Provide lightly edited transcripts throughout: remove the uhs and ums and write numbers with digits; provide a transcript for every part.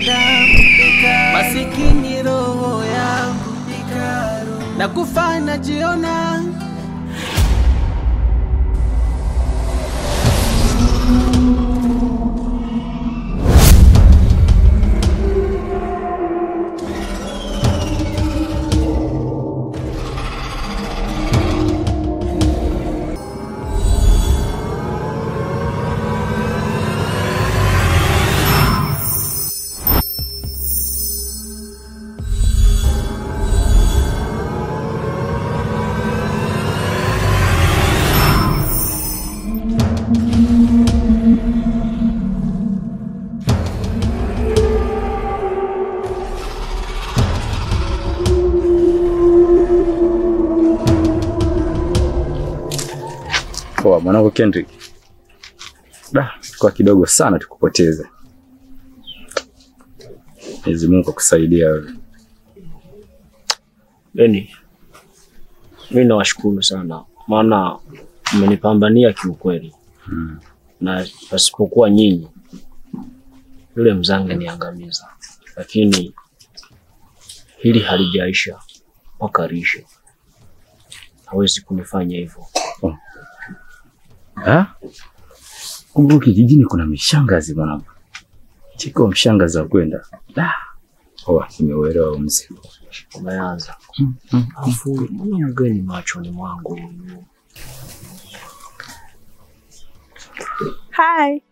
binadamu, masikini roho yangu na kufa najiona. Poa mwanangu Kendrick. Da, kwa kidogo sana tukupoteze. Mwenyezi Mungu akusaidia wewe. Beni, mimi nawashukuru sana maana mmenipambania kiukweli. Na pasipokuwa nyinyi yule mzange niangamiza. Lakini hili halijaisha mpaka lishe. Hawezi kunifanya hivyo. Oh. Ha? Kumbuka kijijini kuna mishangazi mwanangu. Chiko mshangazi wa kwenda. Da. Oh, nimeuelewa mzigo. Umeanza. Afu mbona mgeni machoni mwangu huyu? Hi.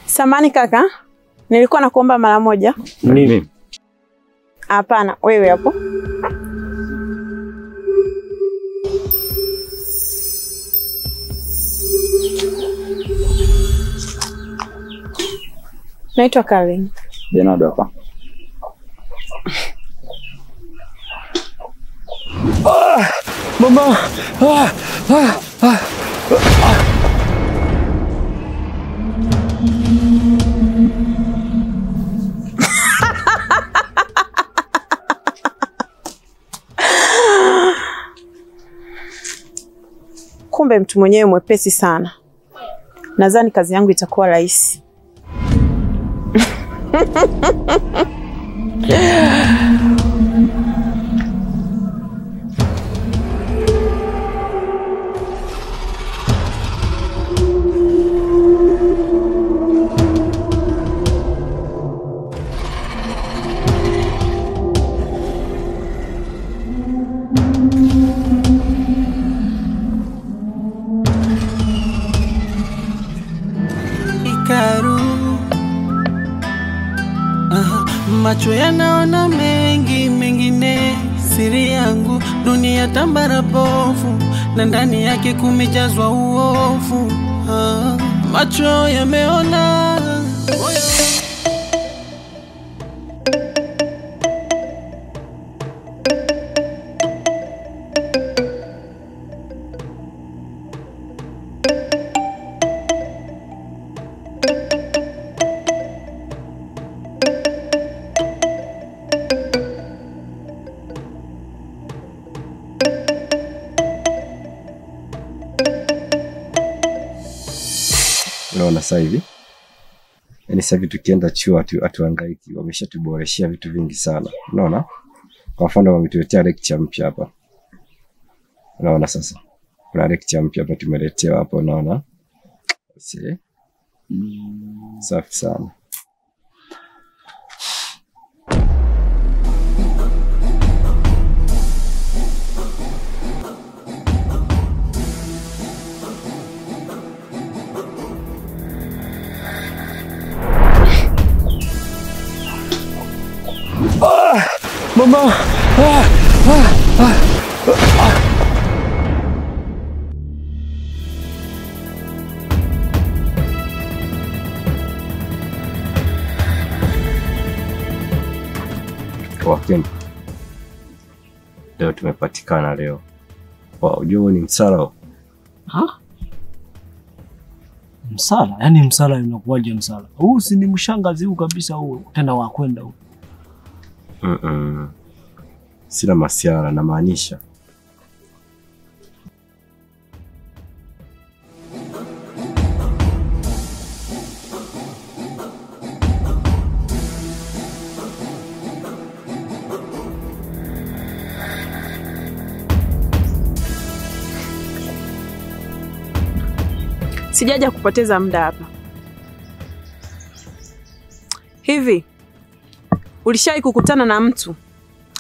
Samani kaka, nilikuwa nakuomba mara moja. Mimi? Hapana, wewe hapo. Naitwa Karen. Benado hapa. Ah, mama. Ah, ah, ah, ah. Kumbe mtu mwenyewe mwepesi sana. Nadhani kazi yangu itakuwa rahisi. Macho yanaona mengi mengine, siri yangu dunia tambara bovu, na ndani yake kumejazwa uovu. Macho yameona. Unaona sasa hivi? Yaani sasa hivi tukienda chuo hatuhangaiki, wameshatuboreshia vitu vingi sana. Unaona? Kwa mfano wametuletea lecture mpya hapa. Unaona sasa? Kuna lecture mpya hapa tumeletewa hapa, unaona? See? Safi sana. Mama! Ah, ah, ah, ah. Wakeni. Leo tumepatikana leo. Wow, unajua ni msala. Ha? Msala? Yaani msala inakuwaje msala? Huu si ni mshangazi huu kabisa huu, tena wa kwenda huu. Sina masiara na maanisha. Sijaja kupoteza muda hapa. Hivi ulishawahi kukutana na mtu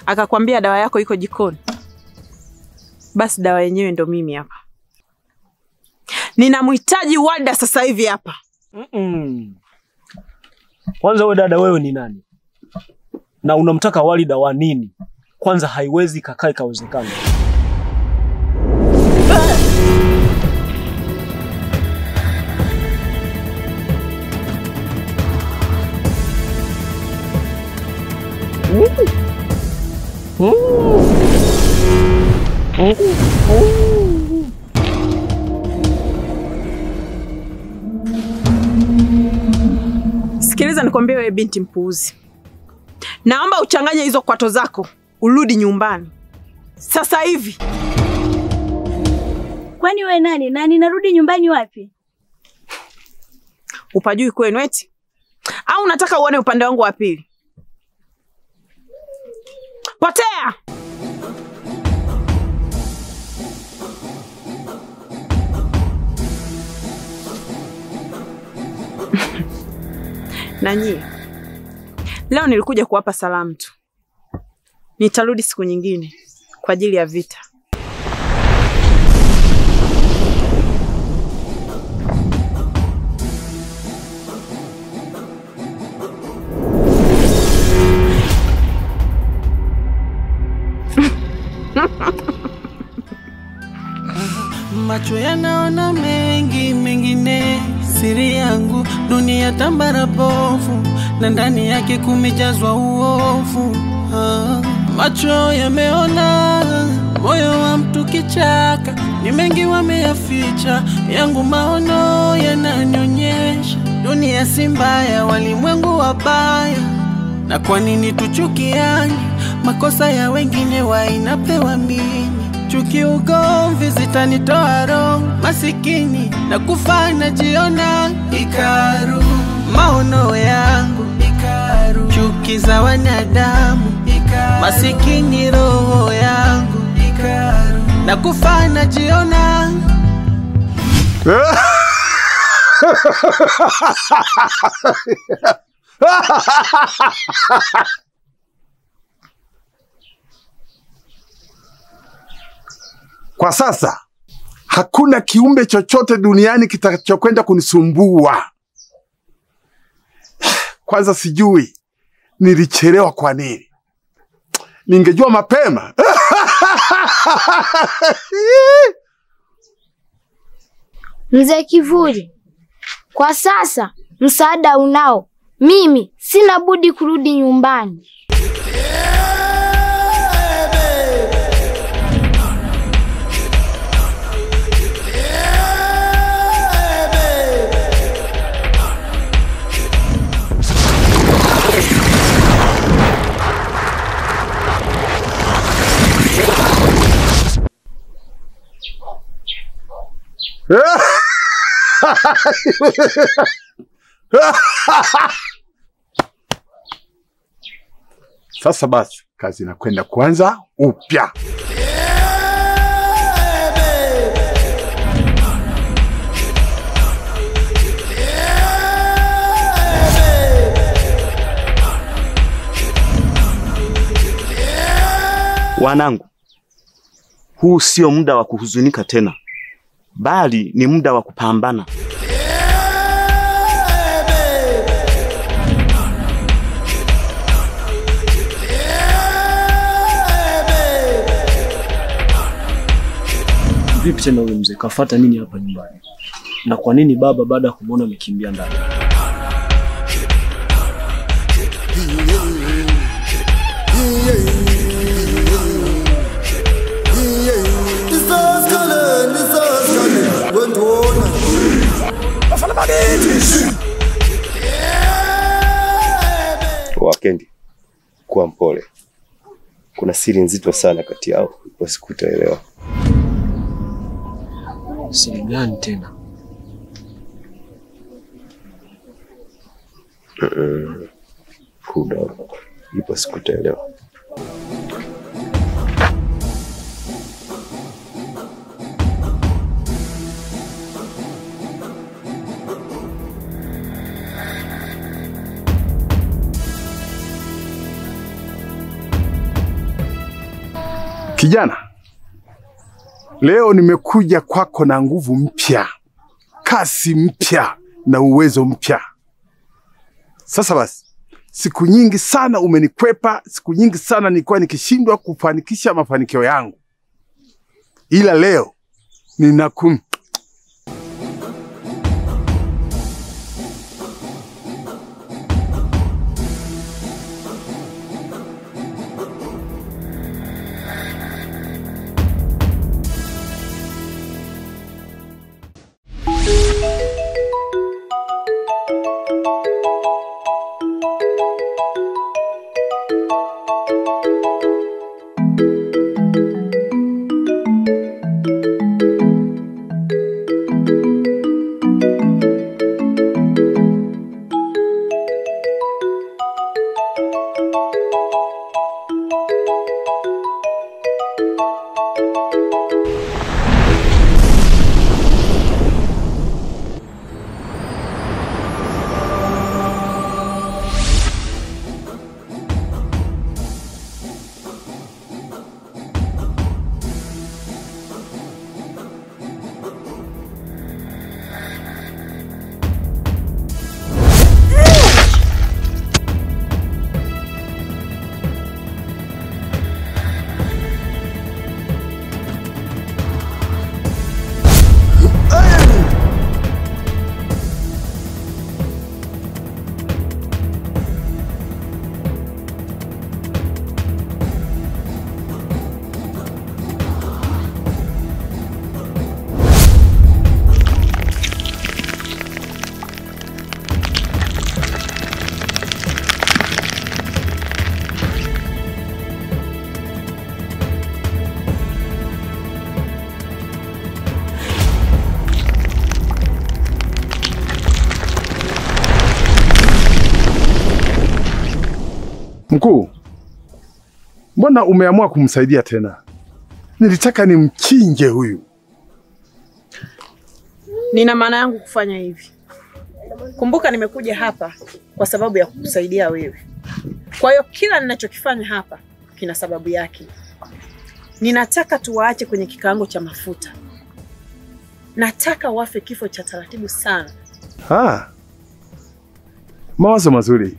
akakwambia dawa yako iko jikoni? Basi dawa yenyewe ndo mimi hapa. Ninamhitaji Walda sasa hivi hapa. Kwanza wewe dada, wewe ni nani? Na unamtaka Walda wa nini? Kwanza haiwezi kakaa ikawezekana. Sikiliza nikwambie wewe binti mpuuzi. Naomba uchanganye hizo kwato zako, urudi nyumbani sasa hivi. Kwani wewe nani? Na ninarudi nyumbani wapi? Upajui kwenu eti? Au unataka uone upande wangu wa pili? Potea! Na nyie, leo nilikuja kuwapa salamu tu. Nitarudi siku nyingine kwa ajili ya vita. Macho yanaona mengi mengine, siri yangu dunia tambara bovu, na ndani yake kumejazwa uovu. Macho yameona, moyo wa mtu kichaka, ni mengi wameyaficha, yangu maono yananionyesha. Dunia si mbaya, walimwengu wabaya, na kwa nini tuchukiane? Makosa ya wengine wainapewa mimi. Chuki ugomvi zitanitoa roho masikini, na kufa najiona ikaru. Maono yangu ikaru, chuki za wanadamu ikaru, masikini roho yangu ikaru, na kufa najiona. Kwa sasa hakuna kiumbe chochote duniani kitakachokwenda kunisumbua. Kwanza sijui nilichelewa kwa nini. Ningejua mapema. Mzee Kivuli, kwa sasa msaada unao. Mimi sina budi kurudi nyumbani. Sasa basi kazi inakwenda kuanza upya. Wanangu, huu sio muda wa kuhuzunika tena, bali ni muda wa kupambana. Vipi tena huyu mzee kafuata nini hapa nyumbani? Na kwa nini baba baada ya kumuona amekimbia ndani? Wakendi, kuwa mpole. Kuna siri nzito sana kati yao, wasikutaelewa. Siri gani tena? Cool down. Ipo sikutaelewa. Kijana, leo nimekuja kwako na nguvu mpya, kasi mpya na uwezo mpya. Sasa basi, siku nyingi sana umenikwepa, siku nyingi sana nilikuwa nikishindwa kufanikisha mafanikio yangu. Ila leo ninakum Mkuu, mbona umeamua kumsaidia tena? Nilitaka nimchinje huyu. Nina maana yangu kufanya hivi. Kumbuka nimekuja hapa kwa sababu ya kukusaidia wewe. Kwa hiyo kila ninachokifanya hapa kina sababu yake. Ninataka tuwaache kwenye kikaango cha mafuta. Nataka wafe kifo cha taratibu sana. Ah. Mawazo mazuri.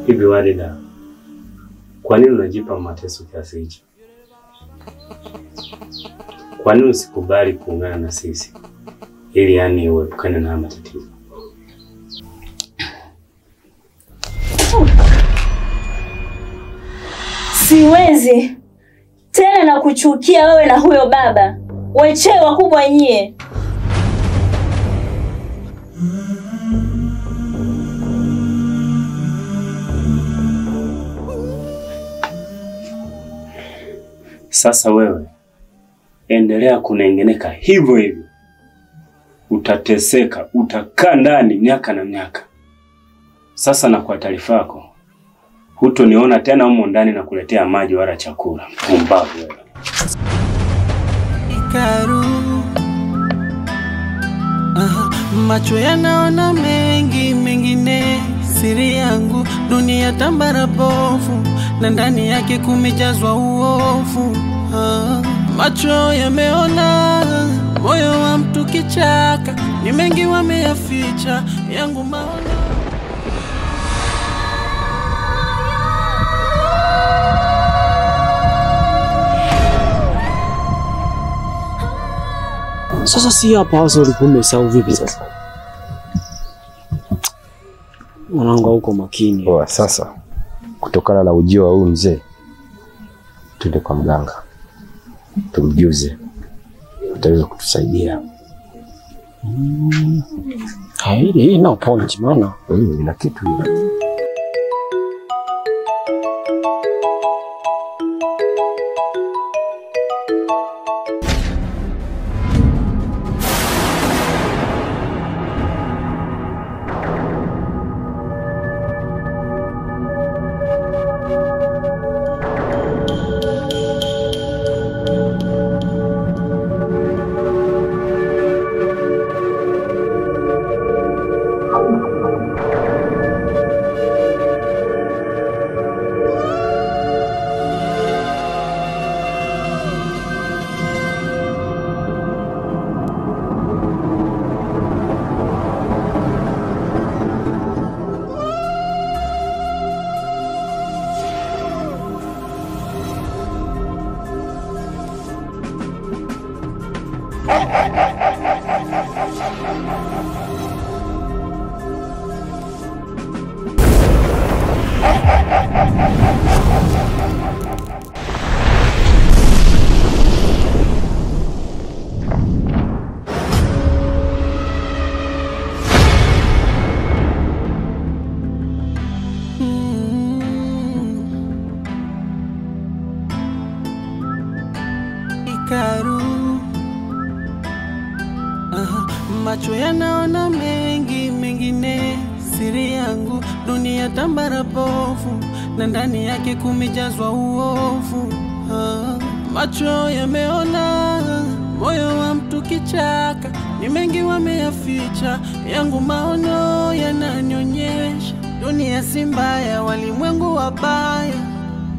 Hivi Warida, kwa nini unajipa mateso kiasi hicho? Kwa nini usikubali kuungana na sisi ili yani uepukane na matatizo? Siwezi tena na kuchukia wewe na huyo baba. Wechewe wakubwa nyie. Sasa wewe endelea kunengeneka hivyo hivyo, utateseka, utakaa ndani miaka na miaka. Sasa na kwa taarifa yako, Hutoniona tena humo ndani na kuletea maji wala chakula. Pumbavu wewe. Ikaru. Macho yanaona mengi mengine, siri yangu dunia tambara bovu, na ndani yake kumejazwa uovu. Macho yameona, moyo wa mtu kichaka, ni mengi wameyaficha, yangu maono. Sasa si hapa hasa ulikuwa umesahau vipi sasa? Mwanangu huko makini. Poa, sasa kutokana na ujio wa huyu mzee twende kwa mganga. Tumjuze. Utaweza kutusaidia. Hii ina point maana. Ina kitu hiyo. Ikaru. Macho yanaona mengi mengine, siri yangu dunia tambara bovu, na ndani yake kumejazwa uovu. Macho yameona, moyo wa mtu kichaka, ni mengi wameyaficha, yangu maono yananionyesha dunia si mbaya, walimwengu wabaya.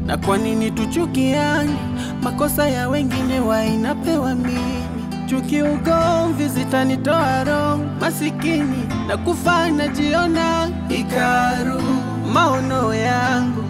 Na kwa nini tuchukiane? Makosa ya wengine wainapewa mimi. Chuki ugomvi zitanitoa roho, masikini na kufa najiona. Ikaru, maono yangu